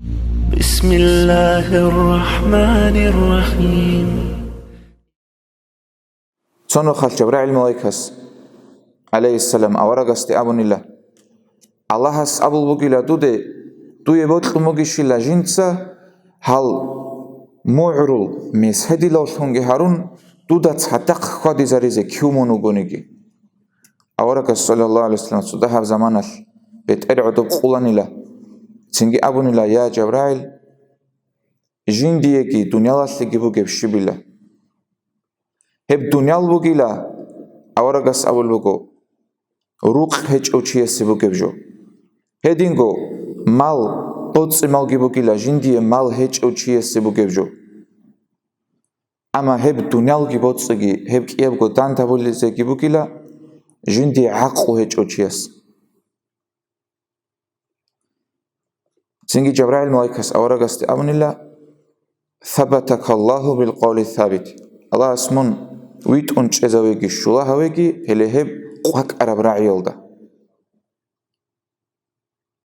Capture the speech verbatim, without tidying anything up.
بسم الله الرحمن الرحيم. Цо нухалъ Жабраил малайкас, гӀалайгьиссалам, аварагасде абунила: «Аллагьас абул бугила дуде, дуе бокьун бугищила жинца гьал мугӀрул месгьедилавлъунги гьарун, дуда цадахъ хьвадизаризе кив мун вугониги». Аварагас, саллаллагьу гӀалайгьи вассалам, цо дагьаб заманалъ бетӀер гӀодоб къуланила, цинги абунила: «Я Жабраил, жиндиеги дуниялалъеги бугеб щибила. Гьеб дуниял бугила, аварагас абулеб буго, рукъ гьечӀев чиясе бугеб жо. Гьединго мал, боцӀи-малги бугила, жиндие мал гьечӀев чиясе бугеб жо. Амма гьеб дуниялги боцӀиги, гьеб кӀиябго дандабулезеги бугила, жиндие гӀакълу гьечӀев чияс». Цинги Жабраил малайкас аварагасде абунила: «Саббатакаллагьу билкъавли сабит». Аллагьас мун витӀун чӀезавеги щула гьавеги, гьеле гьеб къвакӀараб рагӀиялда.